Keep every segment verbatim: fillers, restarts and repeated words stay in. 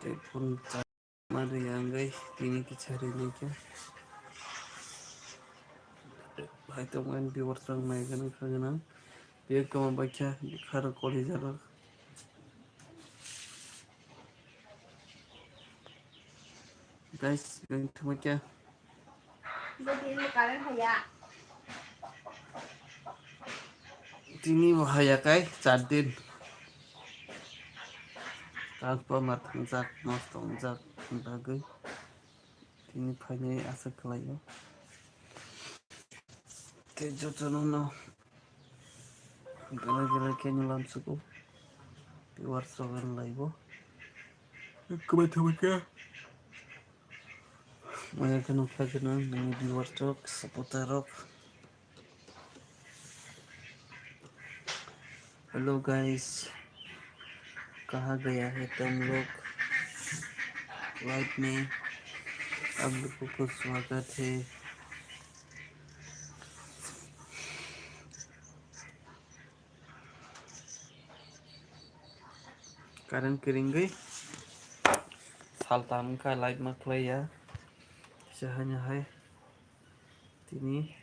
Tei phone charge ma rwya wngwi tini kisa rwlaikha. Hai tongmani viewers rok naiganai kha gwnang. Biyang kwma baikha bwkha rok koli jago. Guys, biyang thangma kya? Tini bo haya kai char din. Transformer thangjak, nosto wngjak bagwi. Tini phainai asa khlaio. Tei jotono no belai belai khe no lamsugo. Viewers rok ang laibo. Kwbai thangbai khe. Maya khe nukha gwnang nini viewers rok, supporter rok. Hello guys, कहाँ गया है तुम लोग? Live में आप लोगों को स्वागत है। Current kwrwngwi saltam wngkha live ma khlaiya. Kisa haino hai tini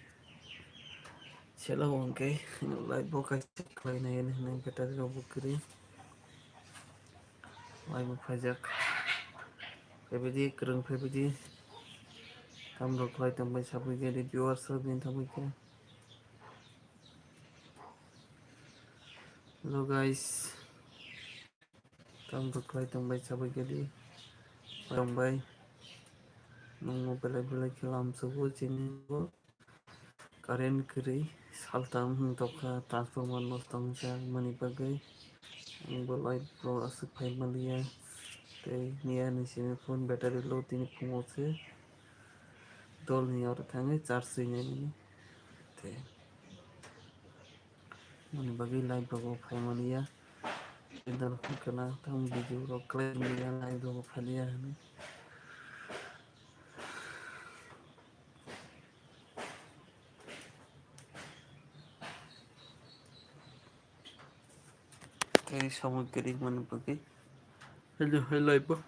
selo hwnkhe live bo kaisa khlainai hinwi battery rok bo kwrwi. Live bo phaijak. Phaibidi kwrwng phaibidi. Tamrok khlai tongbai sabui khe viewers rok bini thangbai khe. Hello guys. Tamo khlai tongbai sabai kedi. Tongbai. Nungno belai belai khe lamsugo chini bo. Current kwrwi saltam wng tongkha, transformer nosto wngjak mani bagwi. Ang bo light bo aswk phai manliya. Tei miya ni simi phone battery low tini phungo se. Dol ni oro thangwi charge swinai nini. Tei. Mani bagwi live rogo phaimani ya. Channel khwna tamo video rok khlai mani ya, live rogo phaliya hinwi. Tei samui kwrwi mani bagwi. Hello, hello, live bo.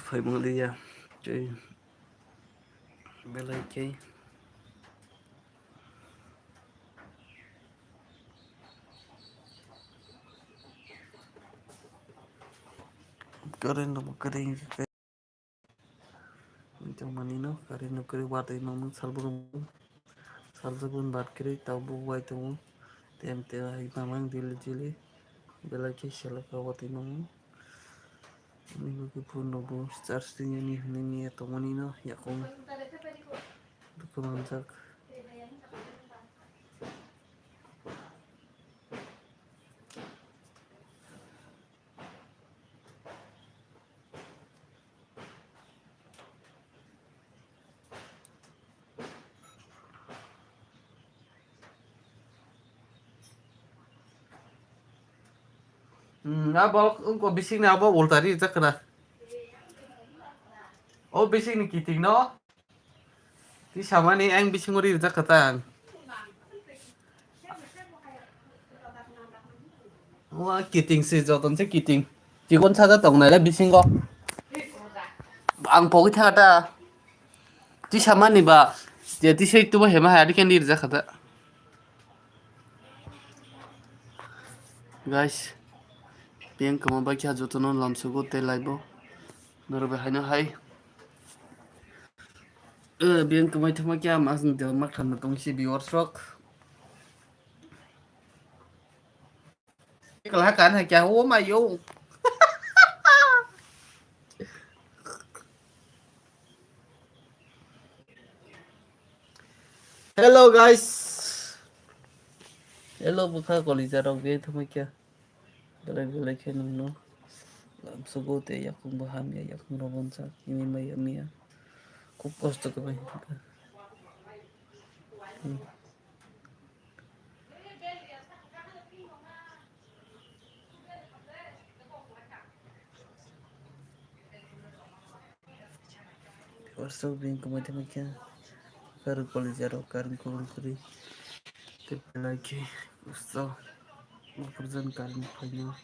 Phaimani ya. Tei belai khe. Current no kwrwi. Tongmani no current no kwrwi watwi mamang salbrum. Salbrum bat kwrwi tabuk wai tongo. Tem tem hai mamang dili dili. Belai khe selaka watwi mamang. Ani bagwi phone rok bo charge twi nini hinwi miya tongmani no yakung dukhu manjak. Hmm, abo wngkha bising ni abo ulta ri jak khna. O bising ni kiting no. Ti samani ang bisingo ri rijak kha ta ang. Wa kiting se joton se kiting. Chikon saja tong nai le bisingo. Ang pogwi tha ta. Ti samani ba je ti sei tubo hema hari ken ri rijak kha ta. Guys, biyang kwma bai kha jotono lamsugo tei live o. Norok bai haino hai. Eh, biyang kwmai thangma kya mas ni de mak tham tong si viewers rok. Kala kan hai kya, oh my yo. Hello guys. Hello bwkha kolija rok, biyang thangma kya. Belai belai khe nwngno lamsugo tei yakung bo hamya, yakung rok bonsa tini maya miya. Khub kosto khe bai hwnka. Hmm. Kosto bini kwmai thangma khe. Karu kolija rok karu kubul kwrwi. Tei belai khe kosto. Purjan current phaino.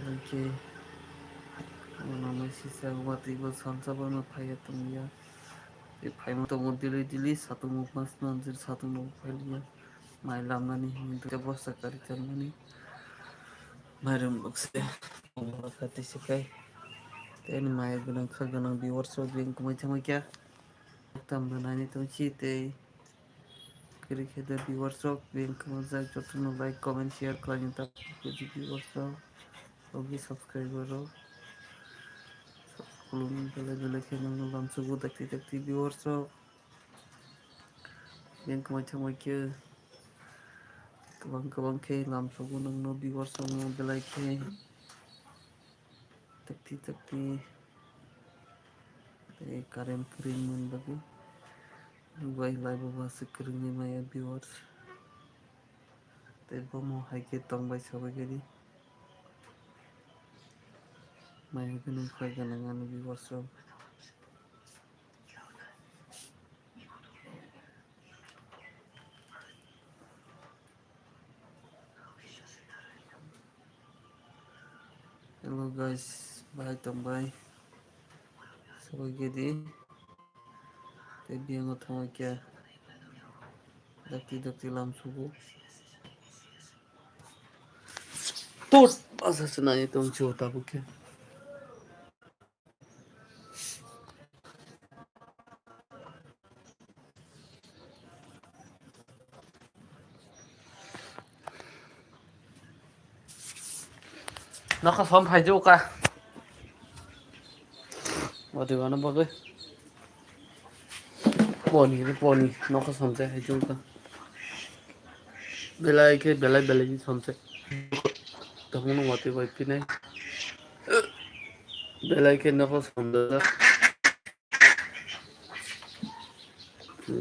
Hwnkhe, ano message o watwi bo salsa bono phaiya tongya. Tei phaima tongo daily daily, satung o mas manjil satung no phaiya. Mai lamnani hinwi duita bosta kari chalmani. Mairum bokse, tongo kha tei se khai. Tei ani maya gwnang kha gwnang viewers rok beng kwmai thangma kya. Tamno nani tongsi tei. Kwrwi khe da viewers rok, beng kwmajak jotono like, comment, share khlaina ta khe viewers rok, ogi subscriber rok. Khulumni belai belai khe nangno lamsugo dakti dakti viewers rok. Beng kwmai thangbai khe kwbang kwbang khe lamsugo nangno viewers rokno belai khe. Takti takti. Tei current kwrwi wngmani bagwi. Bai lai bo ba se kwrwngwi maya viewers. Tei bomo hai khe tongbai sabai khe di. Maya gwnang phai gwnang ani viewers rok. Hello guys, bahai tongbai. Sabai gedi. Tei biyango thangwi khe dakti dakti lamsugo. Tot asa se nai tong chu tabuk khe. Nokha som phaijuka. Odi bana bagwi. Poni, poni, nokha som se phaijuka. Belai khe, belai, belai som se. Tamo no wati bai pinai. Belai khe nokha som da.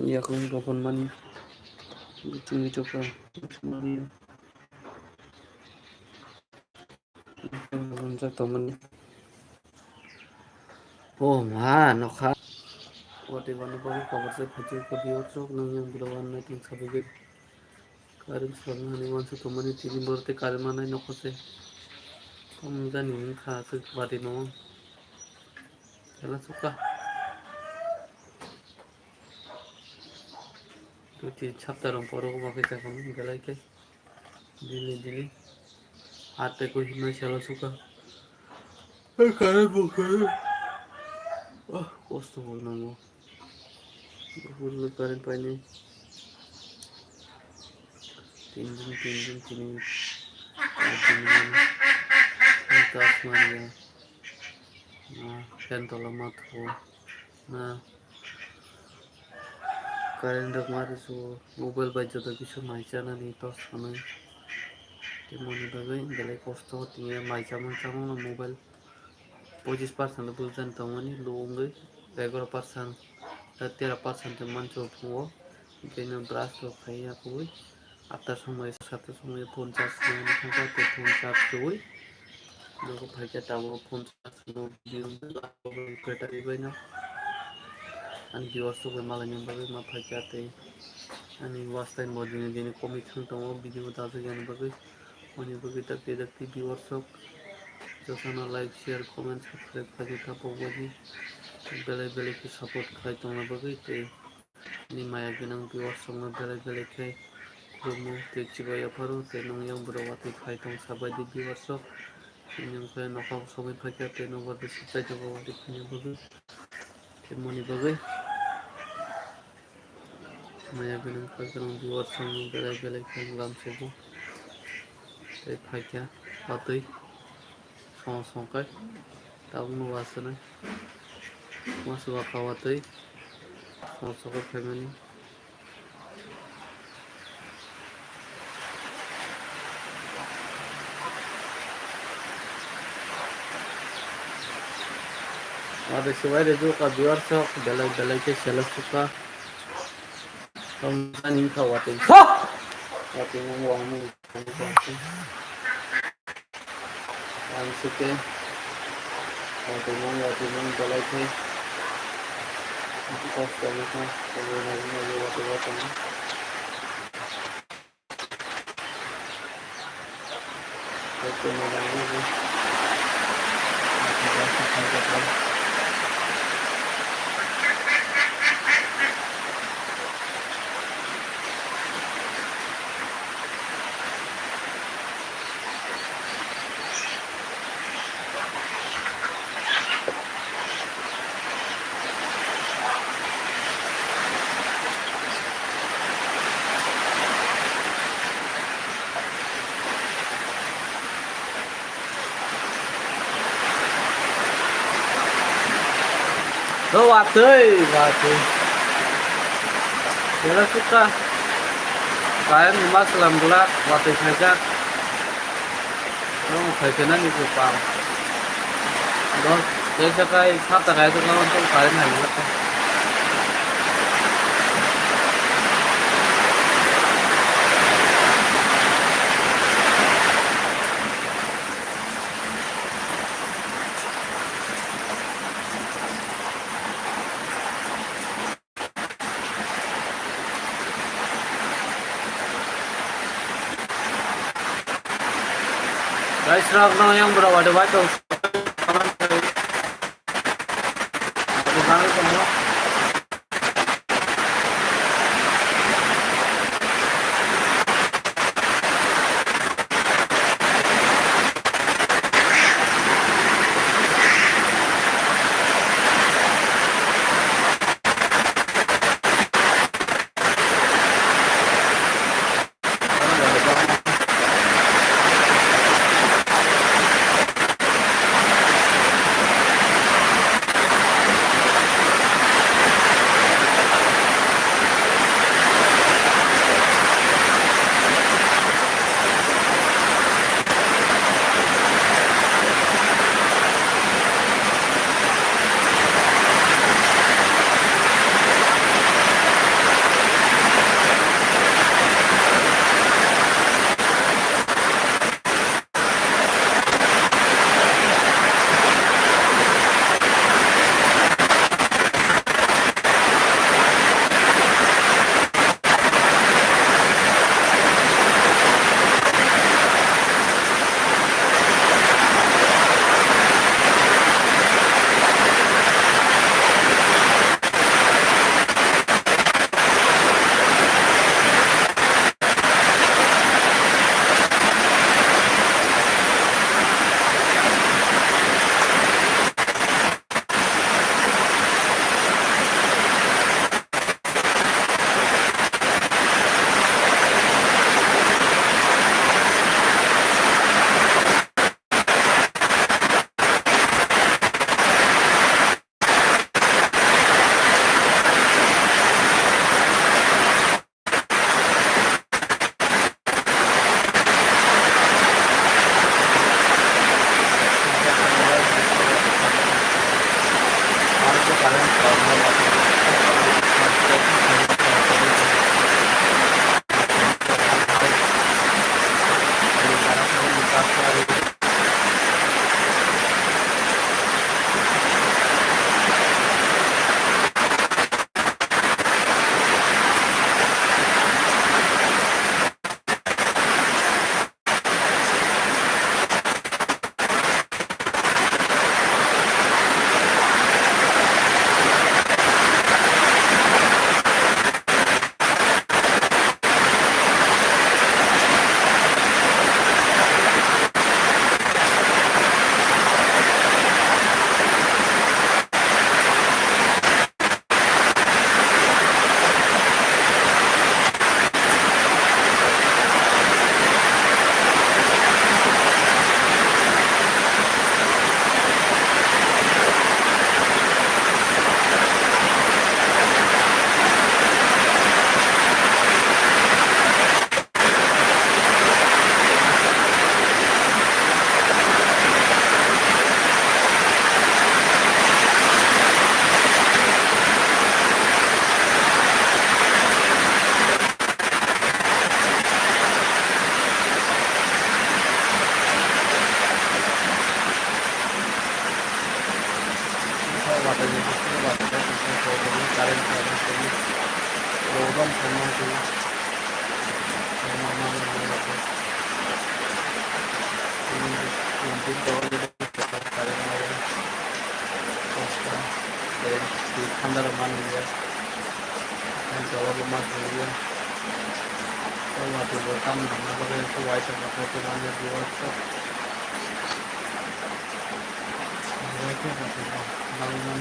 Yakung kapan mani. Chini choka. Mani. Gonjak tongmani. O ma nokha. Wati bana bagwi kabar se phaijuka viewers rok nang yang bwrwi wan nai tong sabai. Current swrwng hani uansuk tongmani tini borok tei current manai nokha se. Tamo jani wngkha aswk bati no. Kela suka. Duti chapter rok borok ma khe chapang belai khe. Dili dili. Hat tei koi himnai sela suka. Current bo khe. Ah, kosto bo nango. Buphurno current painai. Tin din, tin din, tini. Tin din. Charge manya. Ah, fan tola matho. Na. Current rok ma rwchwo. Mobile bai joto kisa mai chanani tos sanai. Tei moni bagwi belai kosto tini mai chamung chamung no mobile. Pochis percent bujani tongmani low wngwi egaroh percent, tei tera percent mancho phungo. Bini brush rok khai ya kubui. After somoi, sate somoi phone charge nani thangkha, tei phone charge rwui. Nogo phaikha tabuk phone charge rwui video battery bai no. Ani viewers rok bai malai ni bagwi ma phaikha tei ani watch time bo dini dini komwi thang tongo video dajak yani bagwi. Ani bagwi dakti dakti viewers rok jotono like, share, comment, subscribe khaikhe tabuk bagwi belai belai khe support khai tongna bagwi tei ani maya gwnang viewers rokno belai belai khe khulumno tei chibai yapharo tei nung yang borok watwi phai tong sabaidi viewers rok. Tini wngkhe nokha sogwi phaikha tei nokbar bising paithago watwi phaiya bagwi tei moni bagwi. Maya gwnang kha gwnang viewers rokno belai belai khe lamsogo. Tei phaikha watwi song song khe tabukno waswnai. Waswa kha watwi song song khe phaimani. Ade subai de ju ka viewers rok belai belai khe sela suka. Tom ani kha watwi. Watwi nang wani. Ang suke. Watwi nang, watwi nang belai khe. Kos kami kha. Watwi watwi watwi. O watwi, watwi. Jela sukha. Kayan mas lam gula, watwi khaijak. Tong khaikhe nani kwpang. Dos, tesa kai, sata kai, tong kai nai. Guys, rok no yang bura wadi wai tong. Thanda rok manliya. Ang jawabo ma thangya. O watwi bo tamni hwnna bagwi khe uaisa khe manya viewers rok. Uaisa khe manya.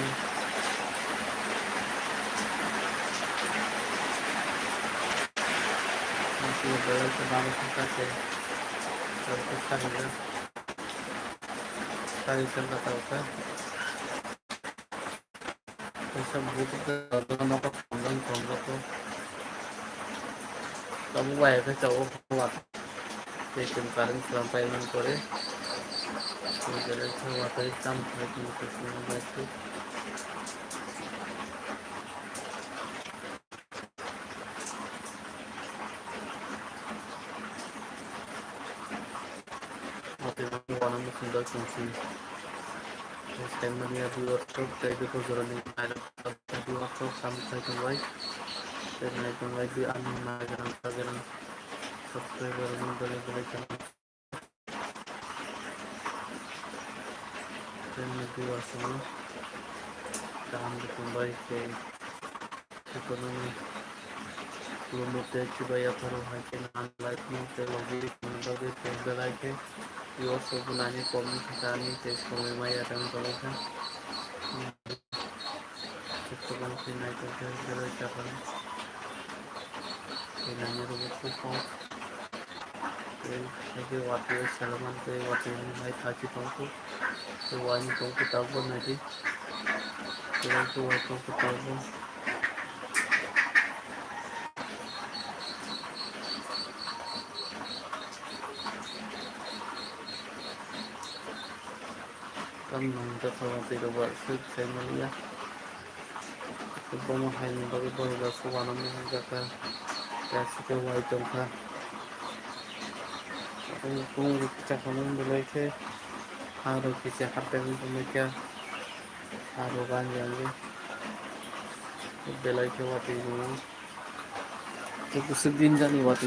Ang belai khe bangwi thangkha khe. Ang khe sakya. Sakya thangkha tawkha. Kaisa buti ka nokha thamjani tongjago. Tabuk bai khe chao watwi. Tei chwng current slam pai man kore. Tei belai khe watwi tam khlai tong khe chwng bai khe. Watwi wana muchungda chwng chwng. Tei saimanya viewers rok tei bikor jorani nairok viewers rok samung khai tongbai. Tei nai tongbai di ani nai gwnang sa gwnang subscriber rok belai belai kheno. Tei nai viewers rok kaham tongbai tei. Ekonomi khulumwi tei chubai yapharo hai khe nang like no tei logi tongna bagwi tei belai khe viewers rok bo nani comment khe kani tei songwi maya tang tongwi kha. Kwbang khe naithok khe belai chapang tei nani rwgo khub kok. Tei hai khe watwi o selaman tei watwi hai thaki tongkhu tei uaini tongkhu tabukbo naidi. Tei khe uaini tongkhu tabukbo. Tamni hwnka khe watwi rok ba swk sai manya. Kwbangma haini bagwi borok rok se uanama hwnjak kha. Tei aswk khe uai tong kha. Kung kung rok kicha khamung belai khe ha rok kicha hapjagwi tongmani khe ha rok ani ani belai khe watwi tongo. Tei bwswk din jani watwi.